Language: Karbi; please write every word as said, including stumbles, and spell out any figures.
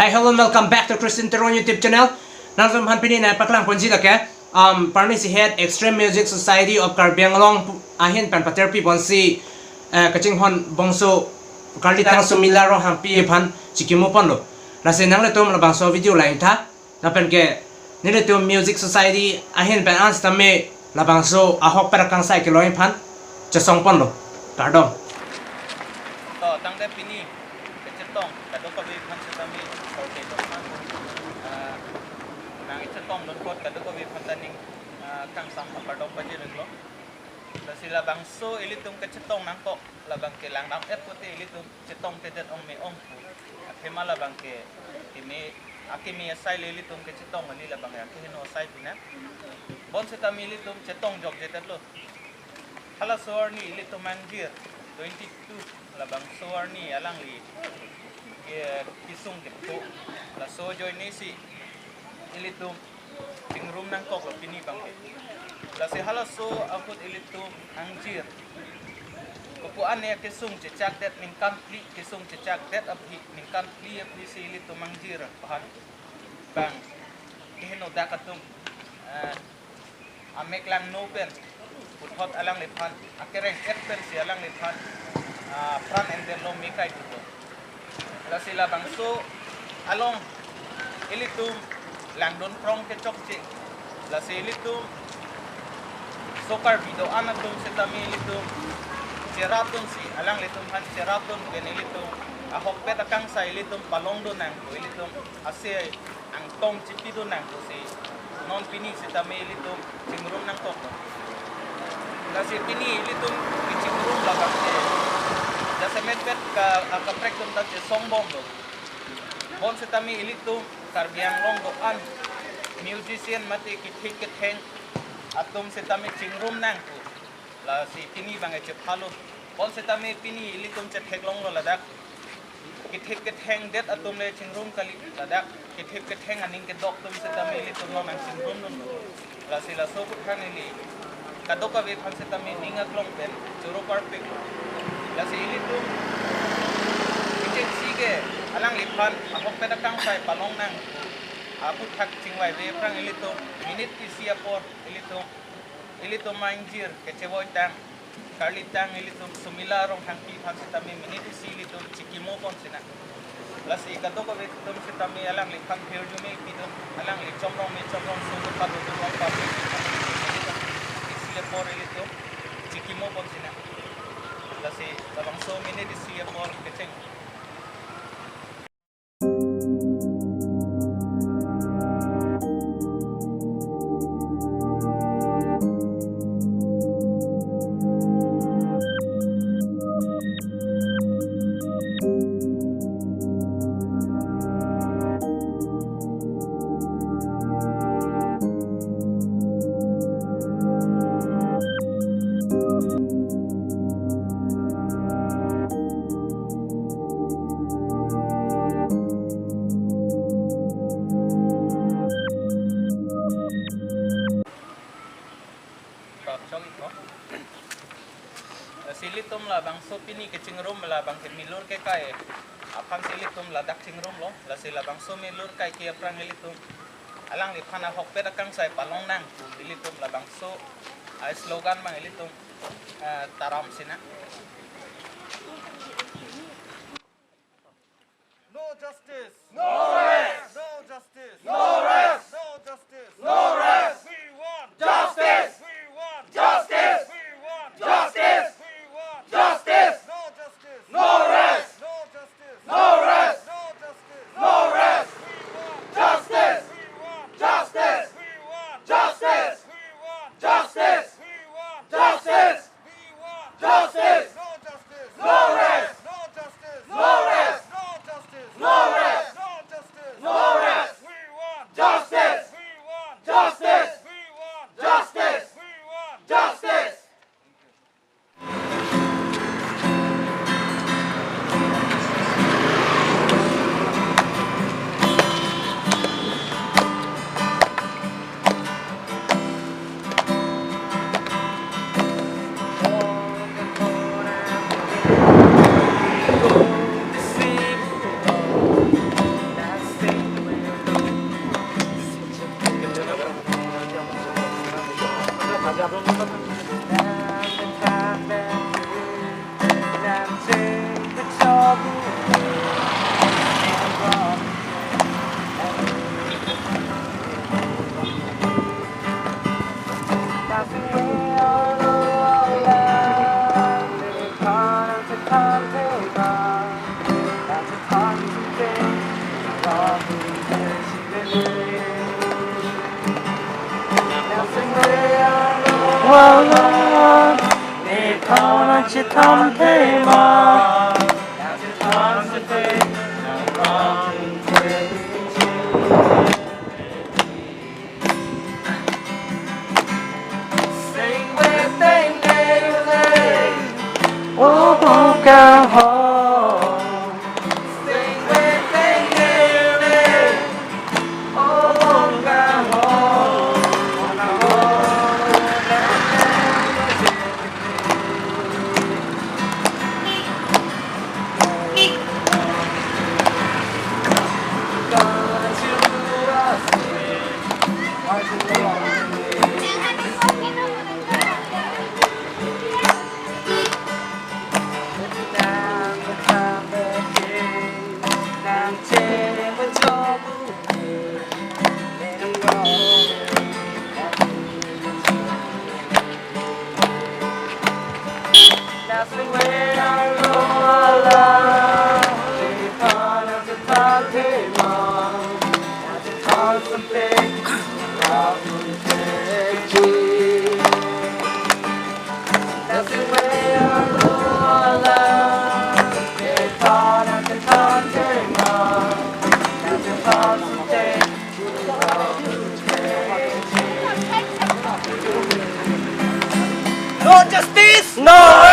Hi, hello, welcome back to Christian Teron YouTube channel. Nangtum aphan pini nangpaklang ponji lake, um, parni si het Extreme Music Society of Karbi Anglong pu-, ahin pen pater pi ponsi, eh, kachinghon bongso Karlitang Sumila Ronghangpi aphan chikimo ponlo. Lasi nanglitum labangso video lang tha. Lapen ke nelitum Music Society ahin pen an sitame labangso ahokpet akangsai kelong aphan chesong ponlo. Kardom. To, tangte pini kachetong kadokave aphan sitame, sorte aphan, ah, nangchetong dun apot kadokave aphan ta ning, ah, kangsam apardom pajir-iklo. Lasi labangso ilitum kachetong nangkok labang ke langdam-et pute ilitum chetongtedet ong me ong pu. Athema labang ke keme, akeme asai le ilitum kachetong kali, labang ke akeheno asai pu na. Bonsitame ilitum chetong jokjetetlo. Halaso arni ilitum angjir twenty-two, labangso arni alangli ke kesung kepu. Laso ajoine si ilitum chingrum nangkoklo pini abang ke. Lasi halaso ahut ilitum angjir kopu ane kesung chechakdet ningkan phli, kesung chechakdet aphi, ningkan phli aphi si ilitum angjir aphan bang keheno dak atum, eh, amek langno pen puthot alangliphan akereng-et pensi alangliphan, ah, pran endetlo, me kaithulo. Lasi labangso along ilitum langdun krong kechokche. Lasi ilitum so Karbi do-an atum sitame ilitum cherapdunsi, alanglitum aphan cherapdun pen ilitum ahokpet akangsai ilitum palongdun nangpo, ilitum ase angtong chipidun nangpo si non pini sitame ilitum chingrum nangkoklo. Lasi pini ilitum kechingrum labang ke jasemet pet ka, akaprek atum ta chesong bomlo. Bonsitame ilitum Karbi Anglong do-an musician mate kethek ketheng atum sitame chingrum nangpo. Lasi pini abang ke chephalo. Bonsitame pini ilitum chetheklonglo ladak kethek kethengdet atum le chingrum kali, ladak kethek ketheng aning kedok atum sitame ilitum non nangchingrumdunlo. Lasi laso aphuthak neli kadokave aphan sitame ning aklong pen choro parpiklo. Lasi ilitum kechengsi ke alangliphan ahokpet akangsai palong nang aphuthak chingvaive aphrang ilitum minute isi apor ilitum, ilitum angjir kechevoi tang, Karlitang ilitum Sumila Ronghangpi aphan sitame minute isi ilitum chikimo pon sina. Lasi kadokave atum sitame alangliphan hirjume pidun, alangli chomrong me chomrong so do pado do long pado isi apor ilitum chikimo pon sina. Lasi labangso minute isi apor kecheng. Lasi ilitum labangso pini kechingrum labang ke milur kekai aphan si ilitum ladak chingrumlo. Lasi labangso milur kaike aphrang ilitum alangliphan ahokpet akangsai palong nang ilitum labangso a-slogan abang ilitum, eh, taram sina. No justice. No rest. No justice. No rest. No justice. No rest. We want justice. We want justice. We want justice. We want justice. No justice. No rest. No justice. No rest. No justice. No rest. We want justice. We want justice. We want justice. We want justice. We want justice. We want justice. No justice. No rest. No justice. No rest. No justice. No rest. No justice. Nephan nangchethan thema. Sing with the O Bungkahok. Sing with the O Bungkahok. No justice! No